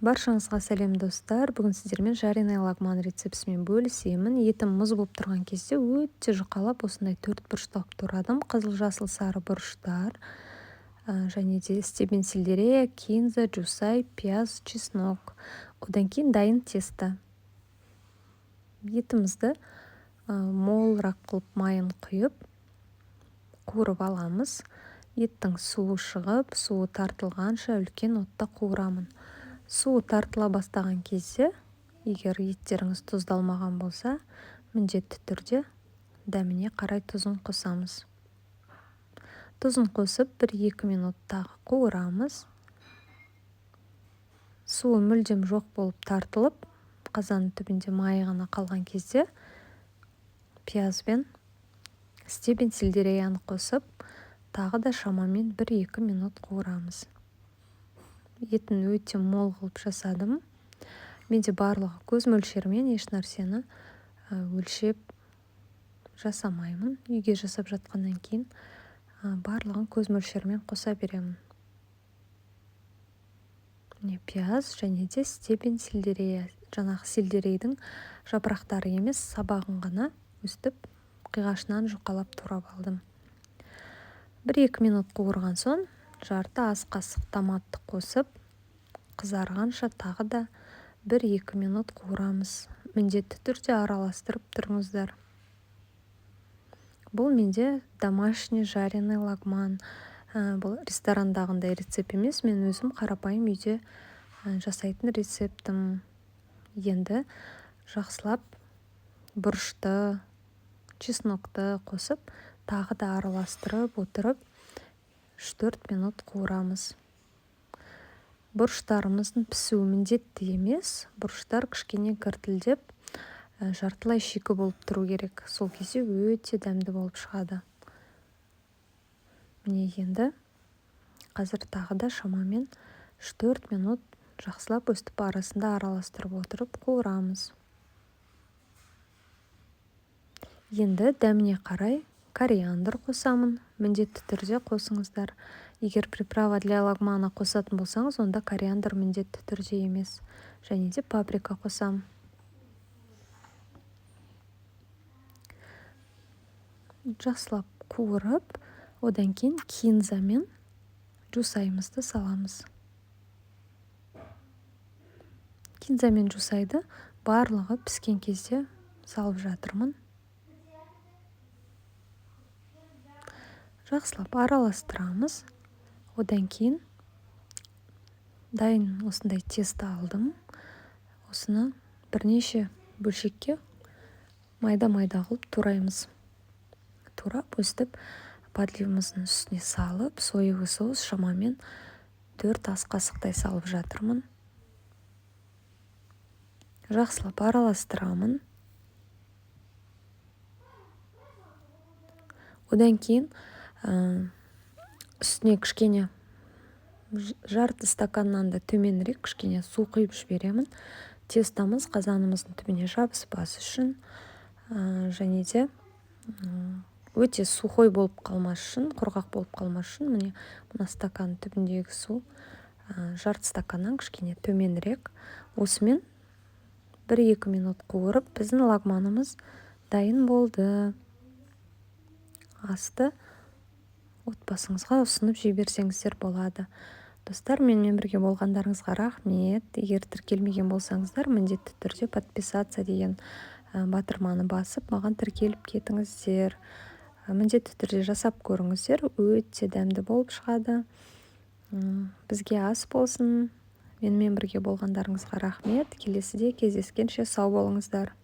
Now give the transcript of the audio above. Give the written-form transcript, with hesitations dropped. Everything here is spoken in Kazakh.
Баршаңызға сәлем, достар! Бүгін сіздермен жареный лагман рецептісімен бөлісемін. Етім мұз болып тұрған кезде өте жұқалап, осындай төрт бұрыштап турадым. Қызыл, жасыл, сары бұрыштар және де стебель сельдерея, кинза, жусай, пияз, чеснок. Одан кейін дайын тесто. Етімізді молырақ қылып майын құйып, қуырып аламыз. Еттің суы шығып, суы тартылғанша үлкен отта қуырамын. Суы тартыла бастаған кезде, егер еттеріңіз тұздалмаған болса, міндетті түрде дәміне қарай тұзын қосамыз. Тұзын қосып, 1-2 минут тағы қуырамыз. Суы мүлдем жоқ болып тартылып, қазанның түбінде майы ғана қалған кезде пияз бен стебель сельдереяны қосып, тағы да шамамен 1-2 минут қуырамыз. Етін өте мол қылып жасадым. Менде барлығы көз мөлшерімен, еш нәрсені өлшеп жасамаймын. Үйге жасап жатқаннан кейін барлығын көз мөлшерімен қоса беремін. Міне, пияз және де стебель сельдерея, жаңағы сельдерейдің жапырақтары емес, сабағын ғана өстіп қиғашынан жұқалап турап алдым. 1-2 минут қуырған соң жарты ас қасық томатты қосып, қызарғанша тағы да 1-2 минут қуырамыз. Міндетті түрде араластырып тұрыңыздар. Бұл менде домашний жареный лагман. Бұл ресторандағындай рецепт емес, мен өзім қарапайым үйде жасайтын рецептім. Енді жақсылап бұрышты, чеснокты қосып, тағы да араластырып отырып, 3-4 минут қуырамыз. Бұрыштарымыздың пісуі міндетті емес, бұрыштар кішкене кіртілдеп, жартылай шикі болып тұру керек. Сол кезде өте дәмді болып шығады. Міне, енді қазір тағы да шамамен 3-4 минут жақсылап өстіп арасында араластырып отырып қуырамыз. Енді дәміне қарай кориандр қосамын. Міндетті түрде қосыңыздар. Егер приправа для лагмана қосатын болсаңыз, онда кориандр міндетті түрде емес. Және де паприка қосам. Жақсылап қуырып, одан кейін кинза мен жусайымызды саламыз. Кинза мен жусайды барлығы піскен кезде салып жатырмын. Жақсылап араластырамыз. Одан кейін дайын осындай тесто алдым. Осыны бірнеше бөлшекке майда-майда қылып тураймыз. Турап өстіп подливымыздың үстіне салып, соевый соус шамамен 4 ас қасықтай салып жатырмын. Жақсылап араластырамын. Одан кейін үстіне кішкене жарты стаканнан да төменірек кішкене су құйып жіберемін. Тестомыз қазанымыздың түбіне жабыспас үшін, және де өте сухой болып қалмас үшін, құрғақ болып қалмас үшін, міне мына стакан түбіндегі су жарты стаканнан кішкене төменірек. Осымен 1-2 минут қуырып, біздің лагманымыз дайын болды. Асты отбасыңызға ұсынып жей берсеңіздер болады. Достар, менімен бірге болғандарыңызға рахмет. Егер тіркелмеген болсаңыздар, міндетті түрде подписаться деген батырманы басып, маған тіркеліп кетіңіздер. Міндетті түрде жасап көріңіздер, өте дәмді болып шығады. Бізге ас болсын. Менімен бірге болғандарыңызға рахмет. Келесіде кездескенше сау болыңыздар.